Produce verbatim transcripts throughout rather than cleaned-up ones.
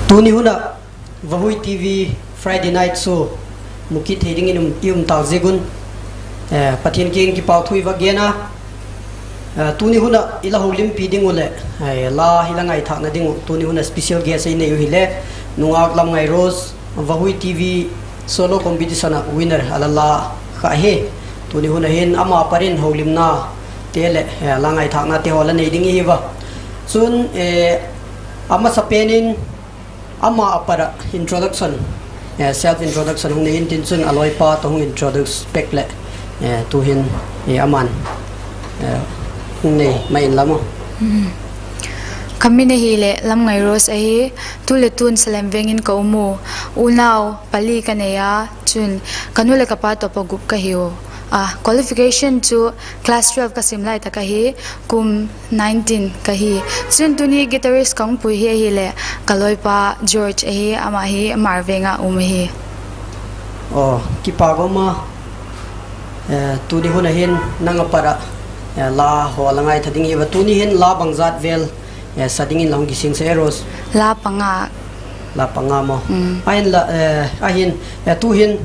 Tuni hun ah Vahui TV Friday Night Show mu kit thei dingin um, i um tâk ziak un, eh, Pathian kiang in kipâk thu i va gen a. Eh, tuni hun ah i la holimpi ding uh leh, eh, la hi la ngaithâkna ding uh tuni hun ah special guest a i nei uh hile, nungak Lamngai Rose, Vahui TV solo competition ah winner a la la kha hi. Tuni hun ah hin ama pat in holimnate leh, eh, la ngaithâknate haw la nei ding i hi a. Chun, eh, a masapen in, ama a pat ah introduction, eh, self introduction hung nei intin chun a lawipa tawh hung introduce pek leh, eh, tu'hin, eh, ama'n, eh, hung nei mai inla maw. Ka min ahileh Lamngai Rose ahi. Tu leh tun Salem Veng in ka um u. Unau pali ka nei a, chun ka nu leh ka pa tawh pawgup ka hiu. A qualification chu class twelve ka sim lai tak ahi, kum nineteen ka hi. Chun tuni guitarist ka hung pui hi ahileh ka lawipa George ahi, ama hi Hmar Veng ah um ahi. Aw, kipâk um a, eh, tuni hun ah hin nang a pat ah, eh, la haw la ngaitha ding hi a, tuni hin la bangzat vel, eh, sa dingin la hung kisingsa e Rose? La panga. La panga maw. Ahinla, eh, ahin, eh, tu'hin,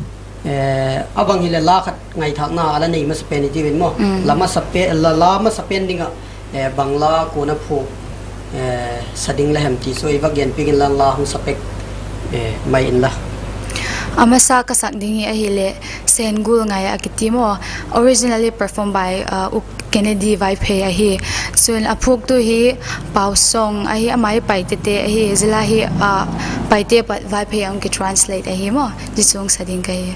eh, a bang hileh la khat ngaithâkna a la nei masapen i tiu in maw. La masapen, la, la masapen ding ah, eh, bang la kua'n a phuak, eh, sa ding la hem ti chu i va genpiak inla, la hung sa pek, eh, mai inla. A masa ka sak ding hi ahileh Sen Gual Ngai a kiti maw. Originally performed by, uh, U Kennedy Vaiphei ahi. Chun a phuaktu hi Pausong ahi, ama hi Paite te ahi, zia la hi, ah, Paite pat Vaiphei a hung kitranslate ahi maw. Zia chu hung sa ding ka hi.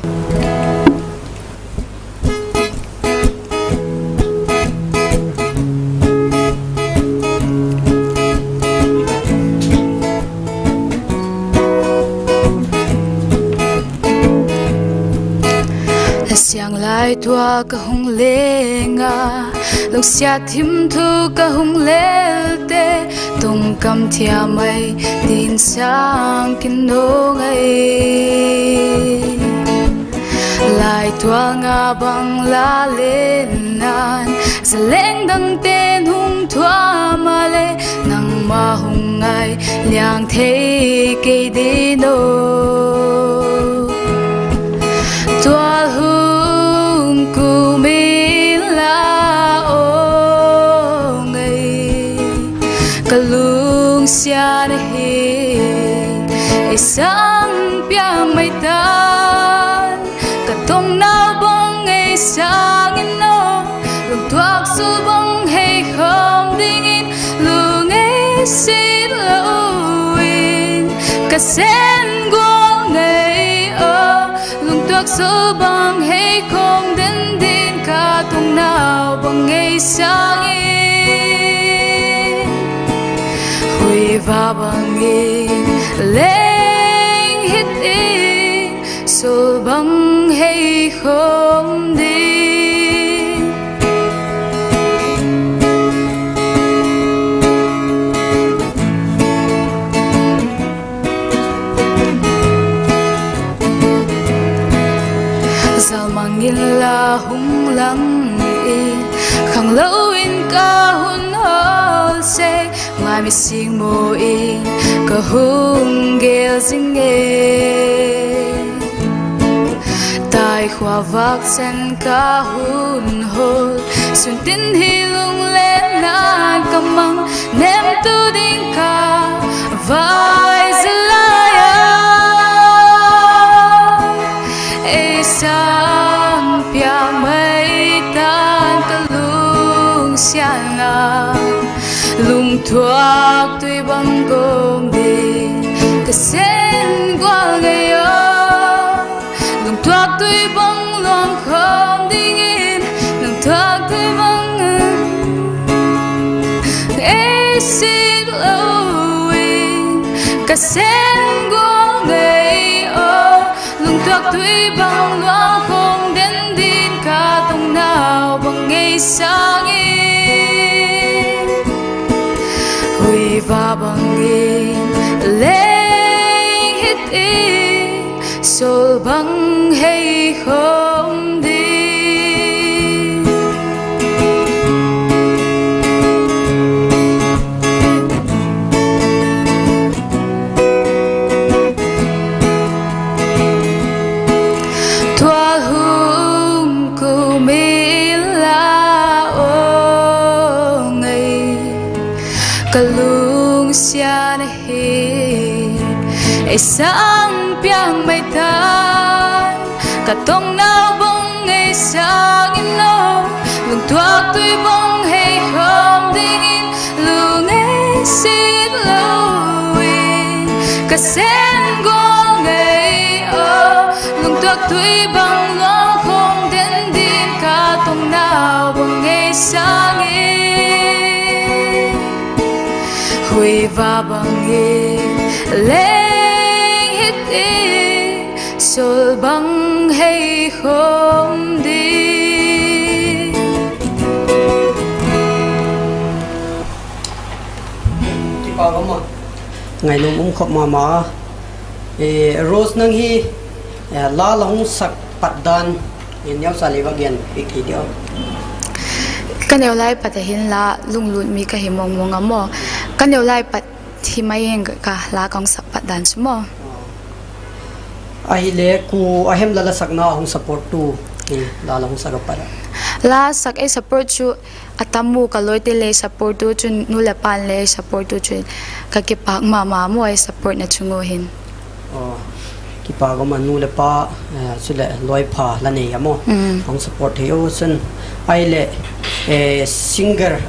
La siang lai tua ka hung leng a, lungsiat thim thu ka hung lelte, tungkam thiam mai tin sâng kin nung ai. Lai tual nga bang la lenna'n, zaleng dangte'n hung thuam a leh, nangma hung ngai liang thei kei ding uh. Tual hung kum in la aw ngai, ka lungsiat hi ei sâng piak mai ta'n, ka tongnau bang ei sâng in aw, lungtuak sul bang hei khawm dingin lung ei sit lo in, ka sen gual ngai aw, lungtuak sul bang hei khawm den dingin ka tongnau bang ei sâng in, huiva bangin leng hit in, sul bang hei khawm ding. Zalmang in la hung lang in, khanglo in ka hun hawl sek, mai mi sing maw in ka hung gel zing e. Taikhua vâk sen ka hun hawl, sun tin hi lunglenna'n ka mang, nemtu ding ka vai zalai a, ei sâng piak mai ta'n ka lungsiatna, lungtuak tui bang khawm ding, ka sen gual ngai aw, lungtuak tui bang luang khawm dingin, lungtuak tui bang ei sit lo in, ka sen gual ngai aw, lungtuak tui bang luang khawm den dingin ka tongnau bang ei sâng in, huiva bangin leng hit in, sul bang hei khawm ding. Ei sâng piak mai tan, ka tongnau bang ei sâng in lo, lungtuak tui bang hei khawm dingin, lung ei sit lo in, ka seng gual ngei aw, lungtuak tui bang luang khawm den ding, ka tongnau bang ei sâng in, huiva bangin leng hiti, sul bang hei khawm di. Kipak um a, ngainuam um khop ma ma. E, Rose, nang hi, e, la la hung sak pat dan, e, neucha lei va gen piak thei diam? Ka neu lai pat a hin la lunglut mi ka hi mawng mawng a maw. Ka neu lai pat hi mai ing ka la ka hung sak pat dan chu maw. Ahile kua a hem la la sakna hung support tu, e, la la hung sak a pat a? La sak ei support chu a tam u, ka lawite le support tu chun, nu leh pa'n le support tu chun, ka kipak ma ma maw ei supportna chung ua hin. Kipak um a, nu leh pa, e, chuleh lawipha la nei a maw, hung support thei u chun. Ahileh, e, singer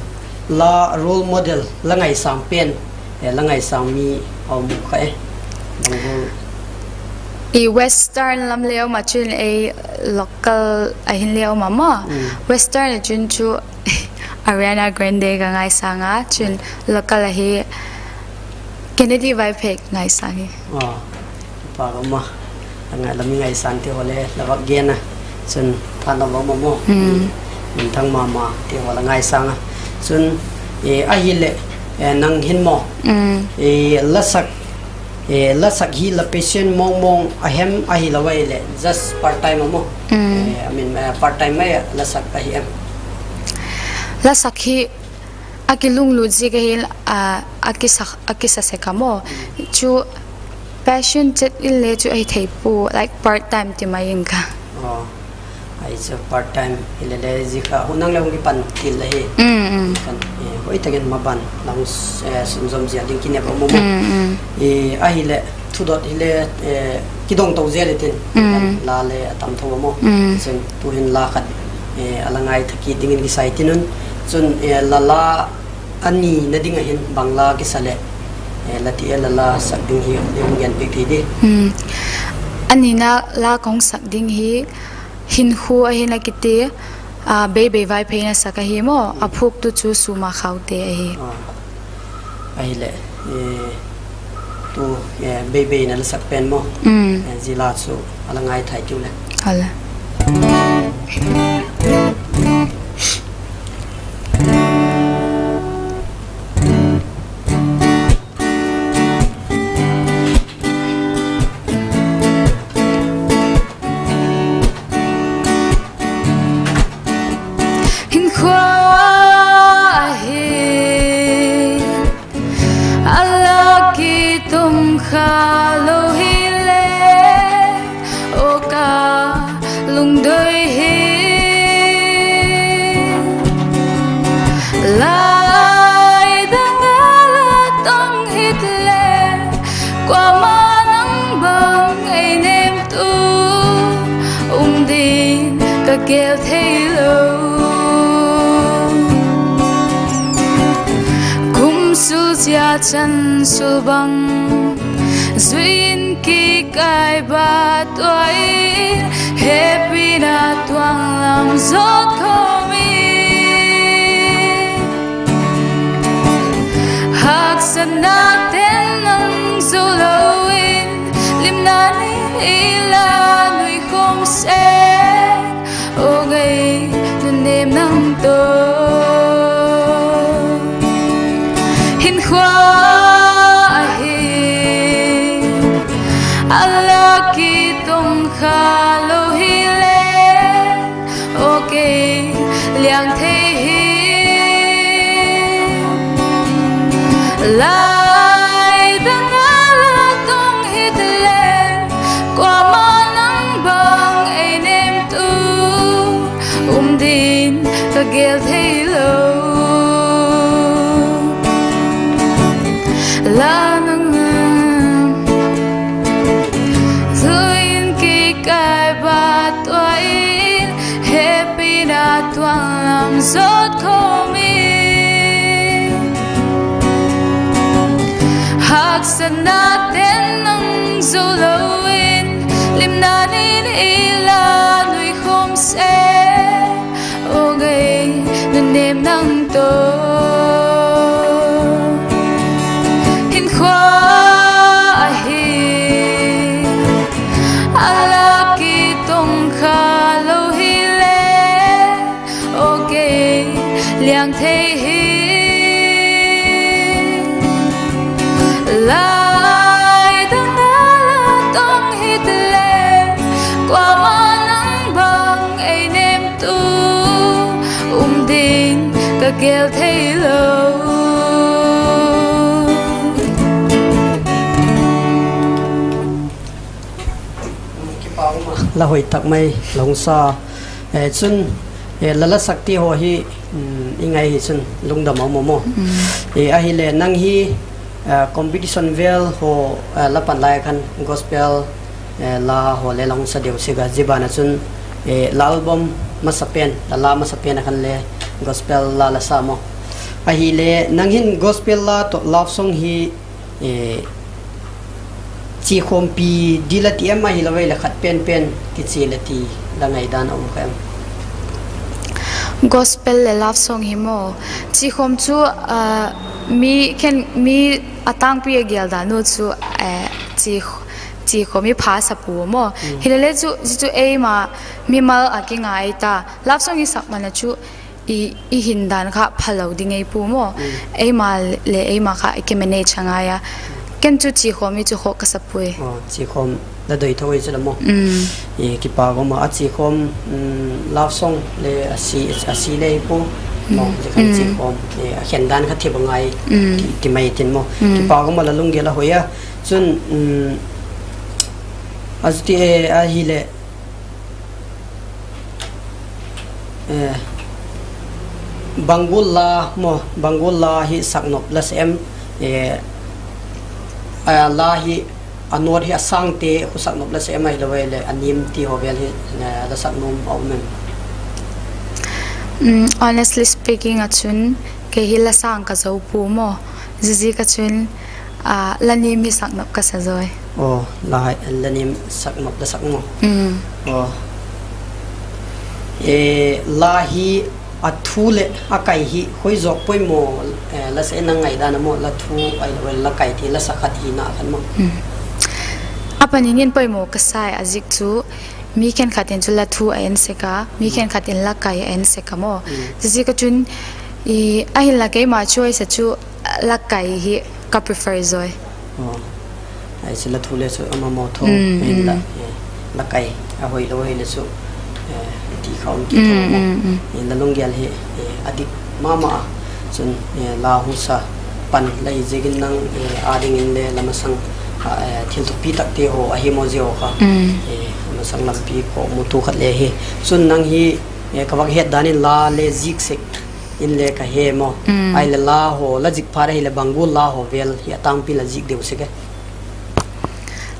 la role model la ngaisâng pen, e, la ngaisâng mi a um kha e, bang gual? I western lam le um a chun ei local a hin le um a maw. Western a chun chu Ariana Grande ka ngaisâng a, chun local ahi Kennedy Vaiphei ngaisâng hi. Kipak um a, la mi ngaisângte haw le la vak gen a, chun thanop um a maw. Minthang ma mate haw la ngaisâng a. Chun, e, ahileh, e, nang hin maw, e, la sak, e, la sak hi la passion mawng mawng a hem, ahilo ahileh just part time a maw? E, I mean, e, part time mai a la sak ahi em? La sak hi a kilunglut ziak ahi, a, a kisa, a kisa sek a maw. Chu passion chet in le chu ahi thei pua, like, part time ti mai ing ka. Ahi chu part time hile le zia kha hun nang le hung kipan til ahi. Hoi tak in maban la hung, e, sunzawm zia ding kinep a um a maw. E, ahileh thudot hile, e, kidong to zel i tin, la le a tam tho a maw. Chun tu'hin la khat, e, a la ngaitha kit dingin kisai tin un. Chun, e, la la a nina ding a hin bang la kisa leh, e, la ti e, la la sak ding hi hung gen piak thei di? A nina la ka hung sak ding hi Hinkhua ahin a kiti, a, Beibei Vaiphei in a sak ahi maw, a phuaktu chu Suma Khaute ahi. Ahileh, e, tu, e, Beibei in a la sak pen maw, e, zia la chu a la ngaithai tiu le. Hinkhua ahi, a la kitung kha lo hile, aw ka lungdoi hi. Lai dang a la tong hit le, kuama nang bang ei nemtu um din ka gel thei lo. Kum sul zia chan sul bang zui in kikai ba tuai, hepina tuang lam zot khawm in, haksatna ten nang zo lo in, limna ni i la nui khawm sek, aw ngei nunnem nang to. Hinkhua ahi, a la kitung kha lo hile, aw kei liang thei hi. Lai dang a la tong hit le, kuama nang bang ei nemtu um din ka gel thei lo. La nang sawt khawm in, haksatna ten nang zo lo in, limna nin i la nui khawm sek, aw ngei, nunnem nang tawh hinkhua ahi, a la kitong kha lo hile, aw kei, liang thei hi. Lai dang a la tong hit le, kuama nang bang ei nemtu um ding ka gel thei lo. La hoi tak mai la hung sa. Chun, la la sakte haw hi i ngai hi chun lungdam a um a maw. Ahile nang hi competition vel haw la pan lai khan gospel la haw le la hung sa deu sek a, zia ban ah chun la album masapen, la la masapen ah khan le gospel la la sa maw. Ahile nang hin gospel la tawh love song hi chiakhawmpi di la ti em, ahilo leh khat pen pen kichia la ti la ngaidan a um kha em? Gospel leh love song hi maw, chiakhawm chu mi khen mi a tângpi a gel dan u chu chiakhawm hi pha sa pua maw. Hilele chu zia chu eima mimal a kingai ta, love song i sak man a chu i hindan kha phalo ding ei pua maw. Eima leh eima kha i kimanage a ngai a. Ken chu chiakhawm hi chu khawk ka sa puai. Chiakhawm la doi tho ei chu la maw. Kipak um a, a chiakhawm love song le a si le ei pua maw, zia khan chiakhawm a khen dan kha thip a ngai ti mai tin maw. Kipak um a, la lunggel a hoi a. Chun a zuti ahileh bang gual la maw, bang gual la hi saknop la sa em? La hi a note hi a sângte khu saknop la sa em, ahilo leh a niam ti haw vel hi la sak nuam a um em? Honestly speaking ah chun, kei hi la sâng ka zo pua maw. Ziaziak ah chun la niam hi saknop ka sa zawi. La niam saknop la sak maw. La hi a thu leh a kai hi khoi zawk poimaw la sa em, nang ngaidan a maw, la thu ahilo leh la kai ti la sa khat hina khan maw. A panin in poimaw ka sa a, a ziak chu mi khenkhat in chu la thu a en sek a, mi khenkhat in la kai a en sek a maw. Ziaziak ah chun ahinla keima choice ah chu la kai hi ka prefer zawi. Ai chu la thu le chu a mamaw tho, ahinla la kai a hoilo ahile chu ti kha um kit tho. La lunggel hi a dik ma ma a. Chun la hung sa pan la hi ziakin nang â dingin le la masang thil thupi takte haw ahi maw, zia haw kha masang lampi kha mutu khat le hi. Chun nang hi ka vak het dan in la le zik sek in le ka he maw. Ahile la haw la zik phat ahileh bang gual la haw vel hi a tângpi la zik deu sek e?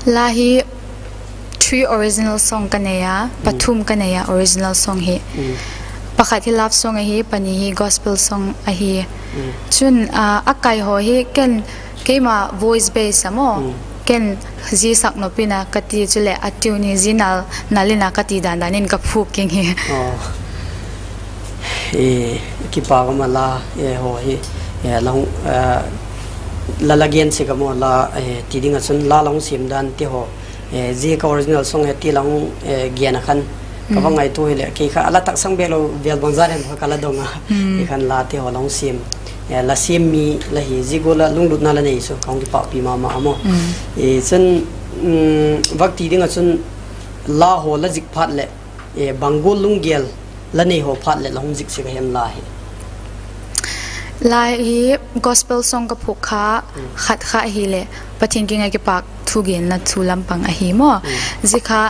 La hi three original song ka nei a, pathum ka nei a original song hi. Pakhat hi love song ahi, pani hi gospel song ahi. Chun a kai haw hi ken keima voice base a maw, ken zia saknop in a ka ti, chuleh a tune hi zia nal nal in a ka ti dan dan in ka phuk king hi. Kipak um a, la haw hi la la gen sek a maw, la ti ding ah chun la la hung siam dan ti haw, zia ka original song hi ti la hung gen a khan ka va ngaitua hileh kei kha a la taksang bêk lo vel bangzat hem kha ka la dong a. Hi khan la ti haw la hung siam, la siam mi la hi, zia gual ah lunglutna la nei chu ka hung kipâkpi ma ma a maw. Chun vak ti ding ah chun la haw la zik phat leh bang gual lunggel la nei haw phat leh la hung zik sek a hem la hi? La hi gospel song ka phuk kha khat kha ahileh Pathian kiang ah kipâk thugenna thu lam pang ahi maw. Zia kha,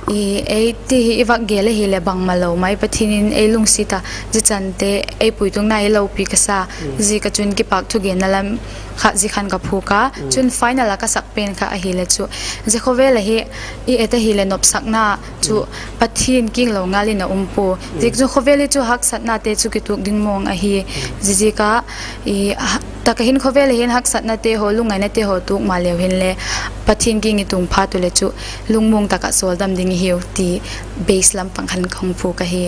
ei ti hi i vak gel ahileh bangmalo mai Pathian in ei lungsiat a, zia chante ei puitungna hi lopi ka sa. Zia ka chun kipâk thugenna lam kha zia khan ka phuak a. Chun final ah ka sak pen kha ahileh chu, zia khawvel ahi, i et ahileh nopsakna chu Pathian kiang lo ngal in a um pua. Ziak chu khawvel hi chu haksatnate chu kituak ding mawng ahi. Ziaziak a, tak ah hin khawvel ah hin haksatnate haw, lungngainate haw tuak maleu hinle, Pathian kiang i tung phat uleh chu lungmuang tak ah sawldam ding i hiu ti base lam pang khan ka hung phuak ahi.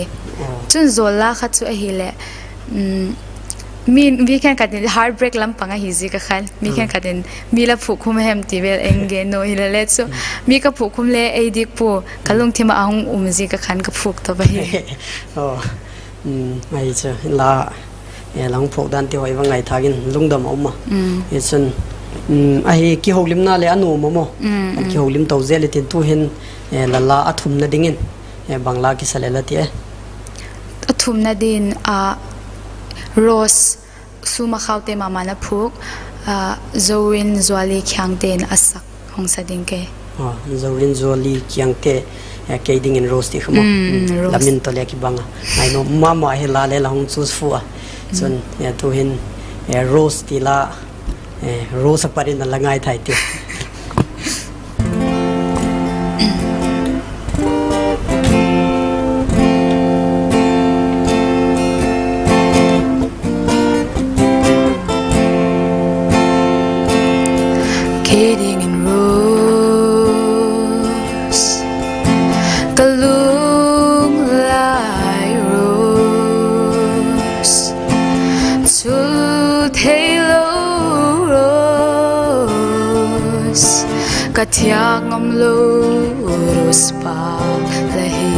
Chun zawl la khat chu ahileh, mi khenkhat in heartbreak lam pang ahi ziak a khan, mi khenkhat in mi la phukhum hem ti vel eng gen naw hilele chu, mi ka phukhum le ei dik pua, ka lungthim ah a hung um ziak a khan ka phuak to ahi. Ahi chu la, la hung phuak dan ti haw i va ngaithâk in lungdam a um a. Chun, ahi kihoulimna leh a nuam a maw, kihoulim to zel i tin tu'hin, la la a thumna dingin bang la kisa le la ti e? A thumna dingin a Rose, Suma Khaute ma ma'n a phuak, Zorin Zuali Khiangte'n a sak hung sa ding ke. Zorin Zuali Khiangte, kei dingin Rose ti kha maw. La min tawh le kibang a, ngai nuam ma ma hi la le la hung choose fu a. Chun, tu'hin, Rose ti la, Rose a pat in la ngaithai ti. Kei dingin Rose, ka lunglai Rose, chul theilo Rose, ka thiak ngamlo Rose pâk la hi.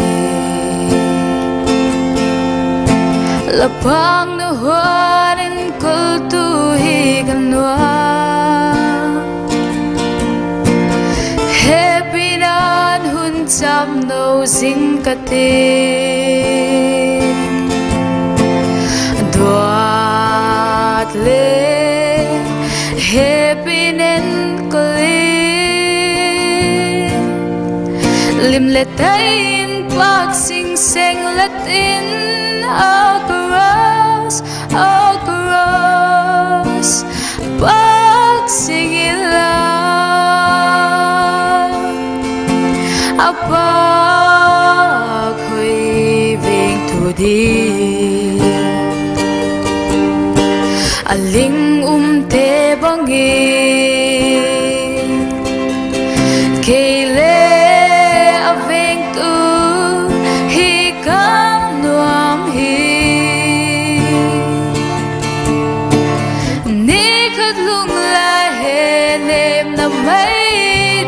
La pâkna huan in kultu hi ka nuam, hepina'n hun cham no zing ka ti. Duat le, hepina'n kul in, lim le tai in pâk sing seng la tin, a ka Rose, a ka Rose, pâk sing inla, a pâk hoi vengtu ding, a ling umte bangin, kei le a vengtu hi ka nuam hi. Ni khat lungla henêmna mai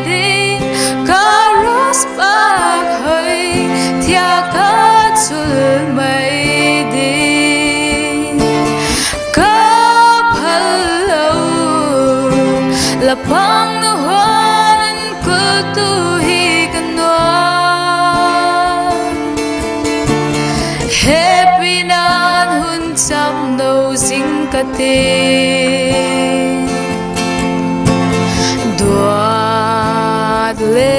ding, ka Rose pâk hoi thiak a chul mai ding. Ka phal lo, la pâkna huan in kultu hi ka nuam, hepina'n hun cham no zing ka ti. Duat le,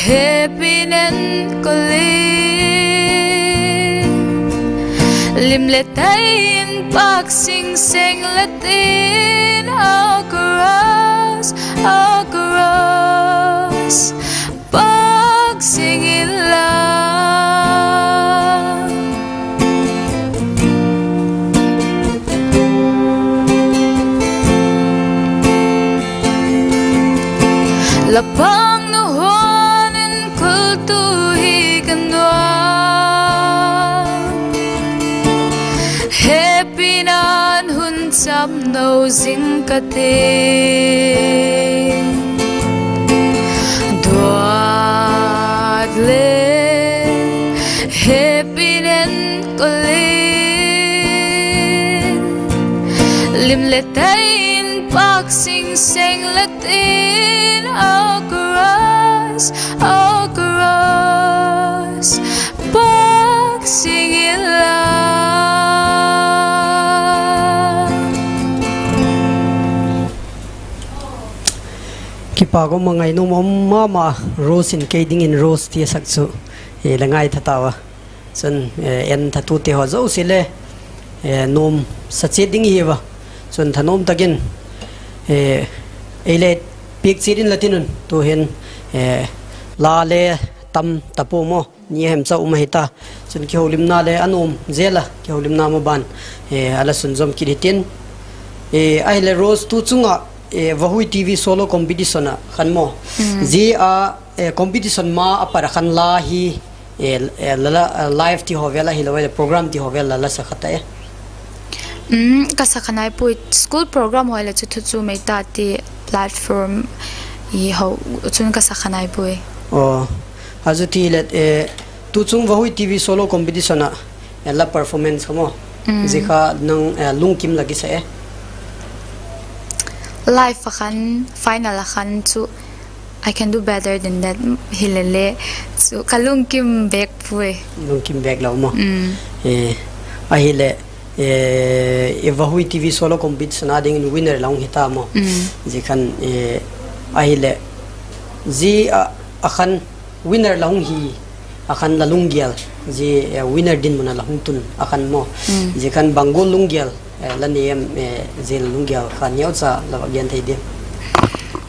hepina'n kul in, lim le tai in pâk sing seng la tin, a ka Rose, a ka Rose, pâk sing inla, la pâkna huan in kultu hi ka nuam, hepina'n hun cham no zing ka ti. Duat le, hepina'n kul in, lim le tai in pâk sing seng la tin, a ka Rose, a ka Rose, pâk sing inla. Kipak um a, ngainuam um ma ma, Rose in kei dingin Rose ti a sak chu, la ngaitha tau a. Chun, enthatute haw zosia le nuam sa chiat ding i hiu a. Chun thanuam tak in ei le piak chiat in la tin un, tu'hin la le tam ta pua maw, ni a hem cha um ahi ta. Chun kihoulimna le a nuam zel a, kihoulimna maban a la sunzawm kit hitin. Ahileh Rose, tu chung ah Vahui TV solo competition ah khan maw, zia competition ma a pat a khan la hi, live ti haw vel ahiloleh program ti haw vel la la sa kha ta e? Ka sa kha nai puai, school program haw leh chu thu chu mai ta ti, platform i haw chun ka sa kha nai puai. A chu ti leh, tu chung Vahui TV solo competition ah la performance kha maw, zia kha nang lungkim la kisa e? Live a khan, final a khan chu I can do better than that hile le, chu ka lungkim bêk puai. Lungkim bêk lo maw? Ahileh Vahui TV solo competition a dingin winner la hung hi ta maw? Zia khan, ahileh zia a khan winner la hung hi a khan la lunggel, zia winner dinmun a la hung tun a khan maw, zia khan bang gual lunggel la nei em? Zia la lunggel kha neucha la va gen thei diam?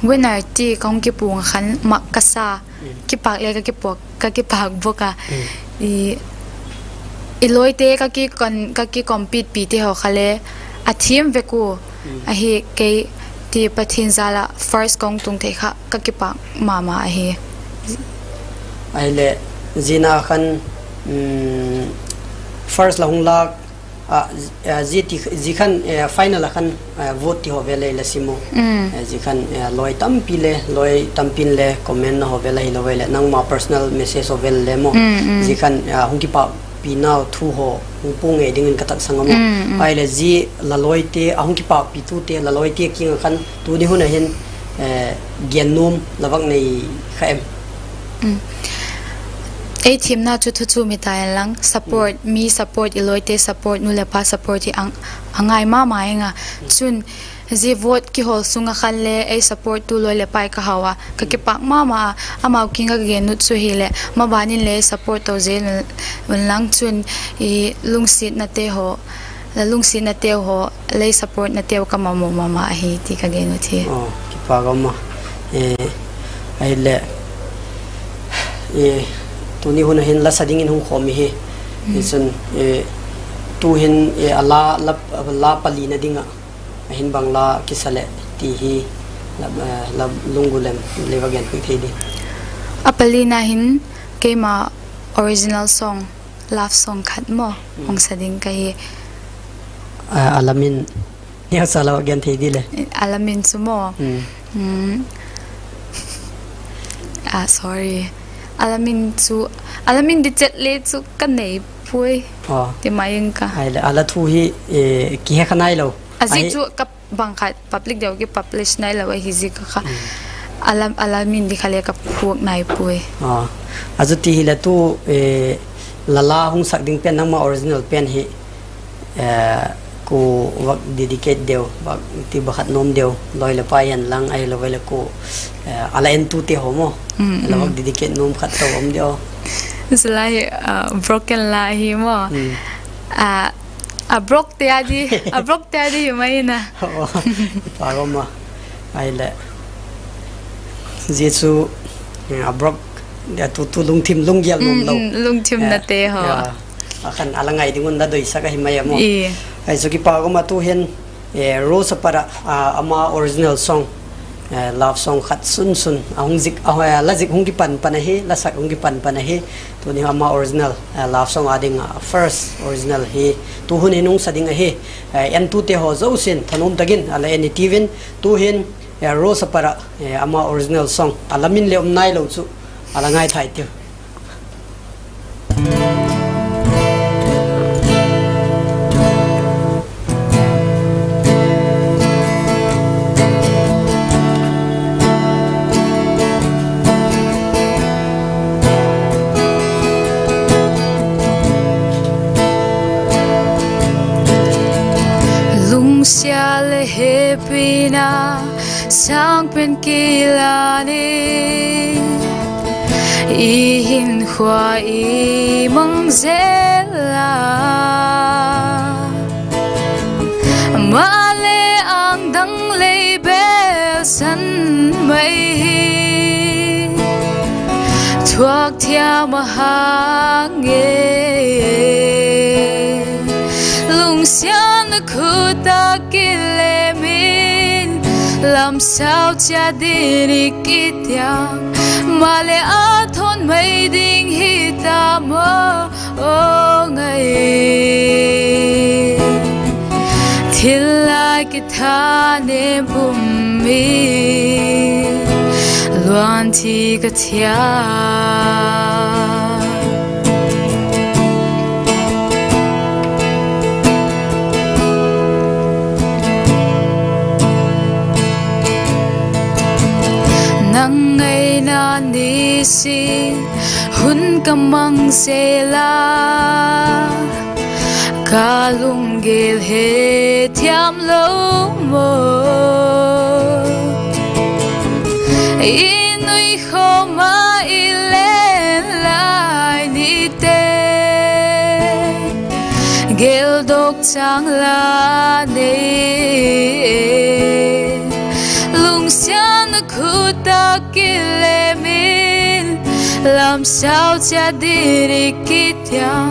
Winner ti ka hung kipuang a khan mak ka sa, kipak le ka kipâk bawk a. I lawite, ka ki competepite haw kha le a thiam vek ua, ahi kei ti Pathian jal ah first ka hung tung thei kha ka kipâk ma ma ahi. Ahileh zia na khan first la hung lâk, zia khan final a khan vote ti haw vel le la sim u, zia khan lawi tampi le, lawi tampi'n le comment na haw vel ahilo leh nangma personal message haw vel le maw, zia khan hung kipâkpinau thu haw hung puang ngei dingin ka taksang a maw. Ahileh zia la lawite, a hung kipâkpitute, la lawite kiang ah khan tuni hun a hin gen nuam la vak nei kha em? Ei thiamna chu thu chu mi ta inlang, support, mi support, i lawite support, nu leh pa support hi a ngai ma ma ing a. Chun zia vote kihawl sung ah khan le ei support tu lawi leh pai ka hau a, ka kipâk ma ma a. Amau kiang ka gen ut chu hileh, maban in le support to zel unlang, chun i lungsiatnate haw, la lungsiatnateu haw, lei supportnateu ka mamaw ma ma ahi ti ka gen ut hi. Kipâk um a. Ahileh tuni hun a hin la sa dingin hung khawm i hi. Hichun tu'hin a la, la palina ding ah a hin bang la kisa leh ti hi, la lunggul em, le va gen piak thei di? A palina hin keima original song, love song khat maw, hung sa ding ka hi. A la min neucha la va gen thei di le? A la min chu maw, sorry, a la min chu, a la min di chet le chu ka nei puai. Ti mai ing ka. A la thu hi kihe kha nailo. A zik chu ka bang khat public deu kipublish nailo ahi ziak a kha, a la min di kha le ka phuak nai puai. A chu ti hileh tu la la hung sak ding pen, nangma original pen hi kua vak dedicate deu, vak ti ba khat nuam deu, lawi leh pai hen lang ahilo leh kua, a la entute haw maw, la vak dedicate nuam khat to um deu? Zia hi broken la hi maw. A broke te a di, a broke te a di hi mai na. Kipâk um a. Ahileh zia chu a broke, tu, tu lungthim lunggel nuam lo, lungthimnate haw a khan a la ngai ding un la doisak ahi mai a maw. Ahi chu kipâk um a, tu'hin Rose a pat ah ama original song, love song khat sun sun a hung zik, la zik hung kipan pan ahi, la sak hung kipan pan ahi. Tuni ama original love song a ding ah first original hi tuhun in hung sa ding ahi. Entute haw zosia'n thanuam tak in a la en i tiu in, tu'hin Rose a pat ah ama original song, a la min le um nailo chu, a la ngaithai tiu. Lungsiat leh hepina, sâng pen kilan in, i hinkhua i mang zel a, maleh âng dang lei bêlsan mai hi, thuak thiam a hang e. Lungsiatna khut ah kilem in, lam sau chiat ding i kitiam, maleh a thawn mai ding hi ta maw, aw ngai. Thil lai kithanem pum in, luanthi ka thiam. Nang ngaina nisin hun ka mang zel a, ka lunggel hethiam lo maw? I nuikhawm a i len lai nite, geldok châng la nei e. Lungsiatna khut ah kilem in, lam sau chiat ding i kitiam,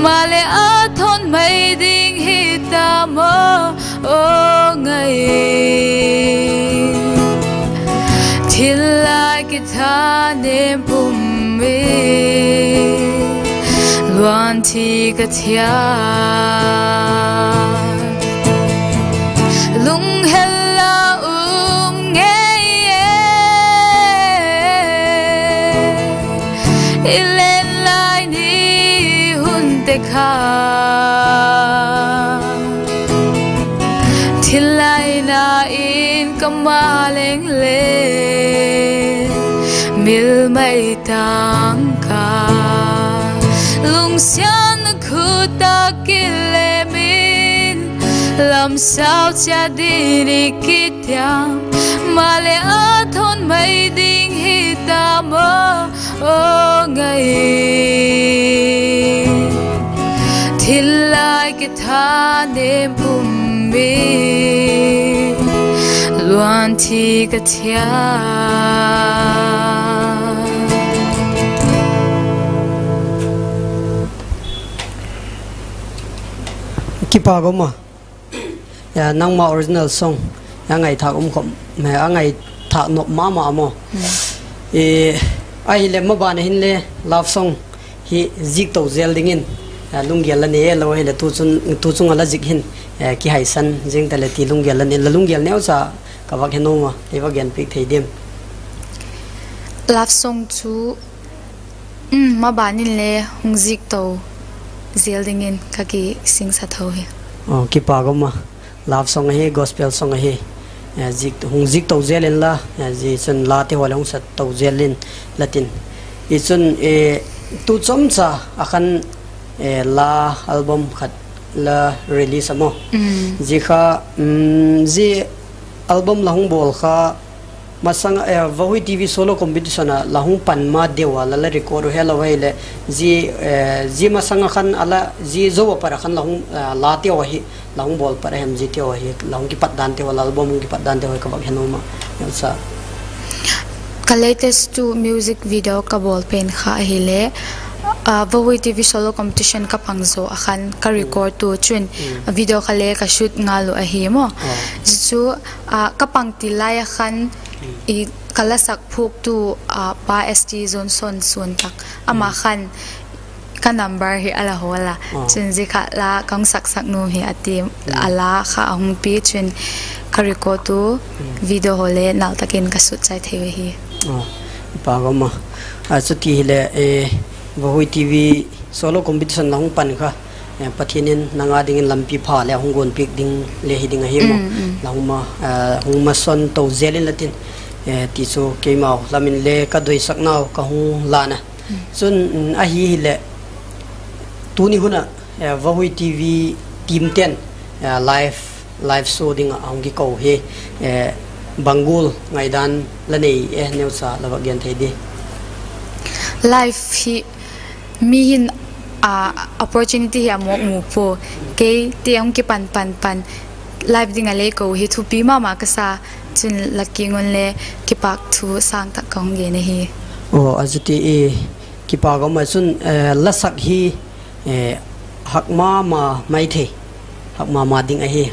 maleh a thawn mai ding hi ta maw, aw ngai. Thil lai kithanem pum in, luanthi ka thiam. Lunghel la um ngei e, i len lai ni hunte kha. Thil laina in ka ma leng le, mil mai tang ka. Lungsiatna khut ah kilem in, lam sau chiat ding i kitiam, maleh a thawn mai ding hi ta maw, aw ngai. Thil lai kithanem pum in, luanthi ka thiam. Kipak um a. Nangma original song a ngaithâk um khawm, a ngaithâk nop ma ma maw. Ahileh maban a hin le love song hi zik to zel dingin lunggel la nei lo ahileh, tu chung a la zik hin kihaisan zing ta le ti lunggel la nei, la lunggel neucha ka vak he nuam a, ei va genpiak thei diam? Love song chu maban in le hung zik to zel dingin ka kisingsa tho hi. Kipak um a, love song ahi, gospel song ahi, hung zik to zel inla, zia chun late haw le hung sa to zel in la tin. I chun tu chomcha a khan la album khat la release a maw. Zia kha, zia album la hung bawl kha masang a Vahui TV solo competition a la hung pan ma deu a la la record uh helo ahileh, zia masang a khan a la, zia zo a pat a khan la hung, lateu ahi, la hung bawl pat a hem, ziateu ahi, la hung kipat danteu a, la album hung kipat danteu hi ka vak he nuam a, neucha. Ka latest tu music video ka bawl pen kha ahile, Vahui TV solo competition ka pang zo a khan ka record tu chun, video kha le ka shoot ngal uh ahi maw. Zia chu ka pang til lai a khan ka la sak phuaktu pa ST Johnson Suantak, ama khan ka number hi a la hawl a, chun zia kha la ka hung saksak nuam hi a ti, a la kha a hung pia chun ka record tu, video haw le nal tak in ka shoot chai thei uh ahi. Kipak um a. Chuti hile, Vahui TV solo competition la hung pan kha, Pathian in nang â dingin lampi pha le a hung guanpiak ding le hi ding ahi maw. La hung ma, hung masawn to zel inla tin, ti chu keimau lam in le ka doisaknau ka hung lan a. Chun, ahi hileh, tuni hun ah Vahui TV team ten live, live show ding ah a hung kiko hi. Bang gual ngaidan la nei e, neucha la vak gen thei di? Live hi mi hin, a, opportunity hi a mawk mu pua. Keite hung kipan pan pan live ding a le ko hi thupi ma ma ka sa. Chun la kiang un le kipâk thu sâng tak ka hung gen ahi. Aw, a zuti i, kipâk um a chun, la sak hi hak ma ma mai thei, hak ma ma ding ahi.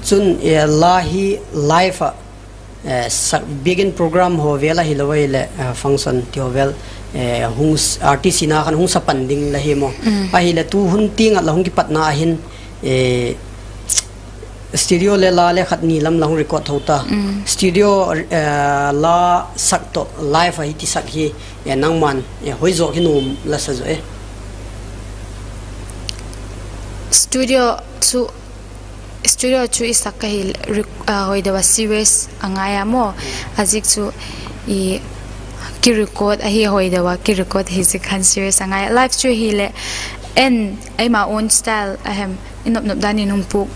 Chun, la hi live ah sak biakin program haw vel ahilo ahileh function ti haw vel, artist hina khan hung sa pan ding la hi maw? Ahileh tu hun tiang ah la hung kipatna ahin studio le la le khat ni lam la hung record tho ta. Studio la sak tawh live ahi ti sak hi nangma'n hoi zawk hi nuam la sa zaw e? Studio chu, studio chu i sak ka hi, hoi deu a serious a ngai a maw. A ziak chu i kirecord ahi, hoi deu a kirecord hi ziak khan serious a ngai. Live chu hileh en, eima own style a hem, i nop nop dan in hung puk,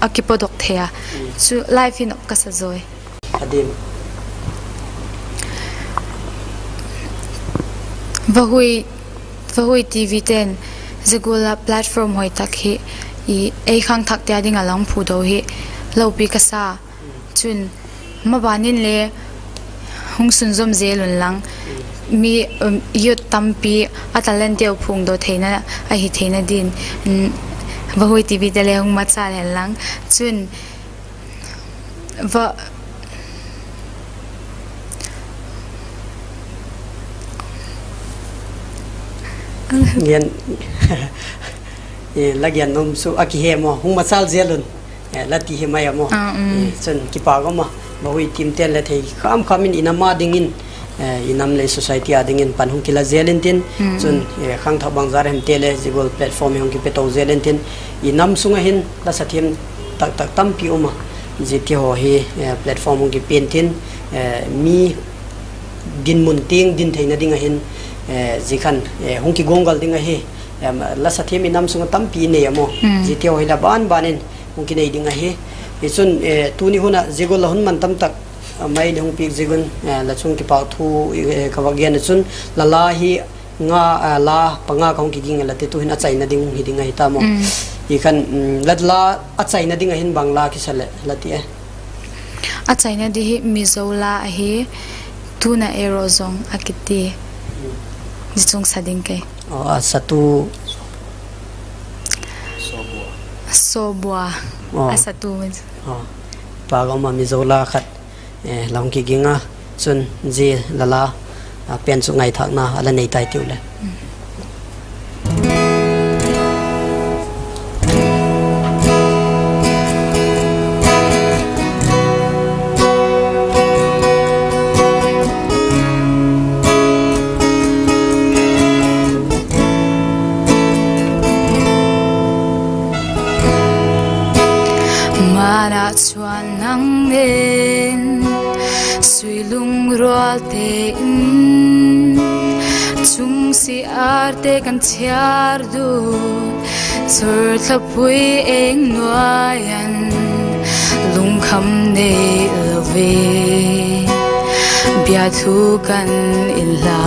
a kipawdok thei a. Chu live hi nop ka sa zaw e. Vahui, Vahui TV te'n zia gual a platform hoi tak hi ei khangthakte â ding a la hung phudo hi lopi ka sa. Chun maban in le hung sunzawm zel un lang, mi, youth tampi a talentteu phuangdaw theina ahi theina din, Vahui TV te le hung machâl hen lang. Chun va la gen nuam chu a kihe maw, hung machâl zel un, la ti hi mai a maw. Chun kipâk um a, Vahui team te'n le thei kham kham in i nam â dingin, i nam le society â dingin pan hung kila zel intin, chun khangthak bangzat hemte le zia gual platform hi hung kipe to zel intin, i nam sung ah hin la sa thiam tak tak tampi um a, ziate haw hi platform hung kipe intin, mi dinmun tiang din theina ding ahin, zia khan hung kiguanggal ding ahi. La sa thiam i nam sung ah tampi i nei a maw, ziate haw hi la ban ban in hung kinei ding ahi. Hichun tuni hun ah zia gual la hun man tam tak mai le hung piak ziak un la chung kipâk thu ka vak gen a chun, la la hi nga, la panga ka hung kiging a, la te tu'hin a chaina ding hi ding ahi ta maw. Hi khan, la a chaina ding ah hin bang la kisa leh la ti e? A chaina ding hi Mizo la ahi, Tuna Ero Zong a kiti. Zia chung sa ding kei. A satu Sawbua. A satu. Pâk um a, Mizo la khat la hung kiging a, chun zia la la pen chu ngaithâkna a la nei tai tiu le. Mana chuan nang nen sui lungrualte in, chungsi arte kan thiar dun, Surthlapui eng nuai an lungkham nei lo ve. Bia thu kan inla,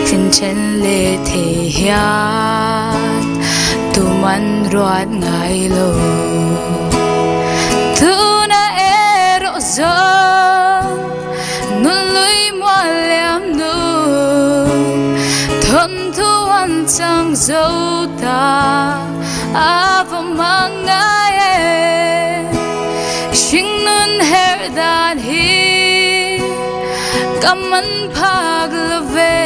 thinchen le thei hiat, tuman ruat ngai lo. Tuna Ero Zong, nunlui mual liam nu, thawnthu an chang zo ta, a va mang ngai e. Hringnun her dan hi ka man phâk lo ve.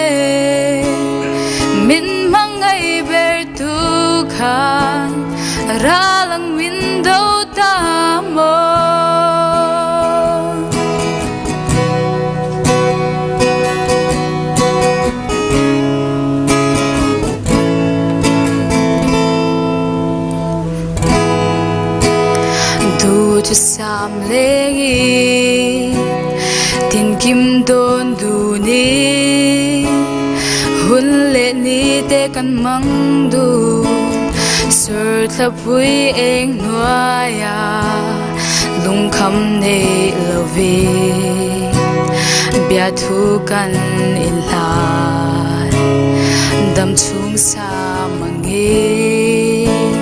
Min hmangai bertu khan ra lang min do ta maw? Du chu sam leng i, tin kim dawn du ni, hun leh nite kan mang du, Surthlapui eng nuai a Lungkham nei lo in bia thu kan inhlan, dam chhung sa mang in,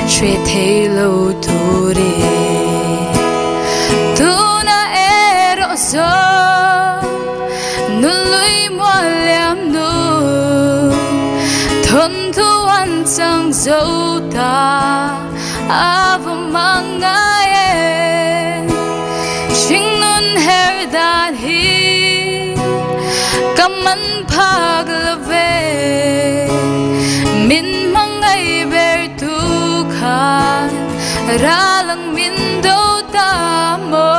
hre theilo tu ri. Tuna Eroh zaw, Nu Lui Mualliamnu, Thanthu an chang zo ta, a va mang ngai e. Hringnun her dan hi ka man phâk lo ve, min mang ngai ber tu khan, ra lang min do ta maw.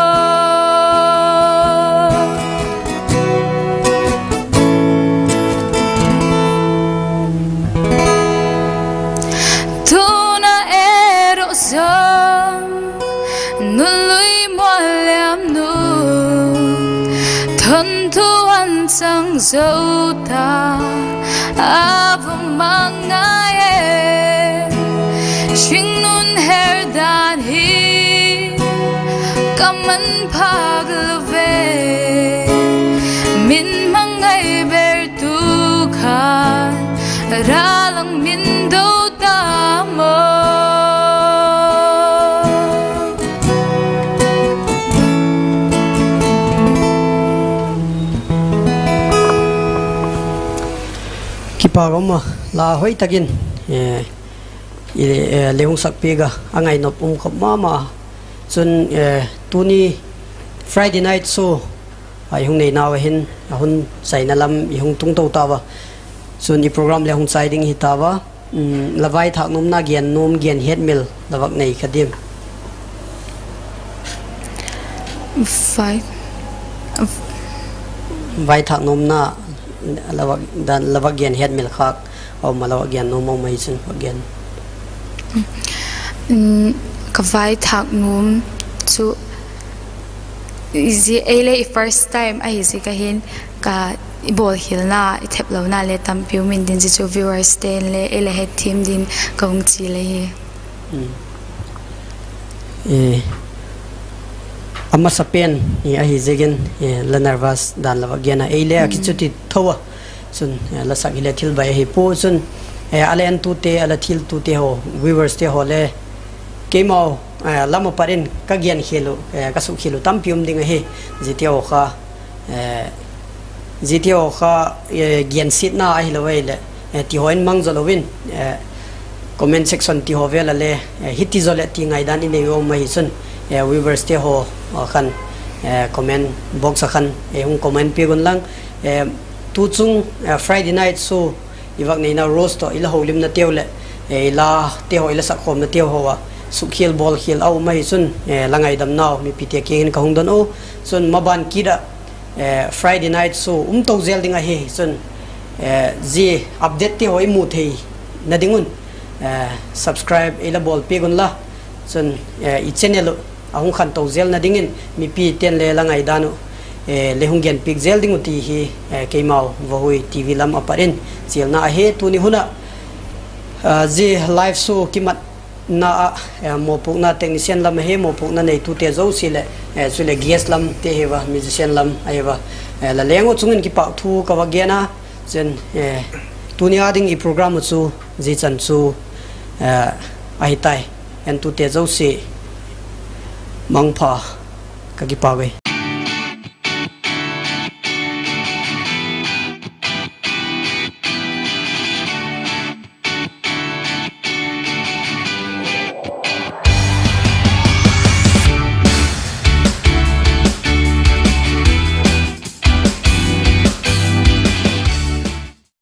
Tuna Eroh zaw, Nu Lui Mualliamnu, Thanthu an chang zo ta, a va mang ngai e. Hringnun her dan hi ka man phâk lo ve, min mang ngai ber tu khan, ra lang min do ta maw. Kipak um a, la hoi tak in, eh, i, eh, le hung sak piak a, a ngainop um khop ma ma. Chun, eh, tuni Friday night show a i hung neinau a hin, a hun chaina lam i hung tung to tau a. Chun i program le hung chai ding hi tau a. Um, la vaithâk nuamna, gen nuam, gen hetmil la vak nei kha diam? Vai, vaithâk nuamna, la vak, dan, la vak gen hetmil khâk a um a, la vak gen nuam a um ahi chun vak gen. Um, ka vaithâk nuam chu, zia ei le i first time ahi ziak a hin, ka, i bawlkhialna, i theplona le tampi um in din, zia chu viewers ten le ei le hetthiam din ka hung chial ahi. A masa pen ahi ziakin, la nervous dan la vak gen a, ei le a kichuti tho a. Chun, la sak hile thil bai ahi pua chun, a la entute, a la thiltute haw, viewers te haw le keimau lam a pat in ka genkhial uh, ka sukkhial uh tampi um ding ahi. Ziate haw kha, ziate haw kha, gensiatna ahilo ahileh, ti haw in mang zaw lo in, comment section ti haw vel a le, hiti zaw leh ti ngaidan i nei um ahi chun, viewers te haw khan, comment box a khan ei hung comment piak un lang. Tu chung, Friday night show i vak neina Rose tawh i la holimnateu leh, i late haw, i la sakkhawmnateu haw ah sukkhial bawlkhial a um ahi chun, la ngaidamnau mipite kiang in ka hung don u. Chun maban kit ah, Friday night show um to zel ding ahi chun, zia update te haw i mu theina ding un, subscribe ei la bawl piak unla. Chun, i channel uh a hung khanto zelna dingin mipite'n le la ngaidan uh le hung genpiak zel ding uh ti hi, keimau Vahui TV lam a pat in chialna ahi. Tuni hun ah, zia live show kimatna ah, mawpuakna technician lam ahi, mawpuakna neitute zosia leh, chuleh guest lamte hi va, musician lam ahi va, la leng uh chung in kipâk thu ka va gen a. Chun, tuni a ding i program uh chu zia chan chu ahi tai. Entute zosia mangpha, ka kipâk e.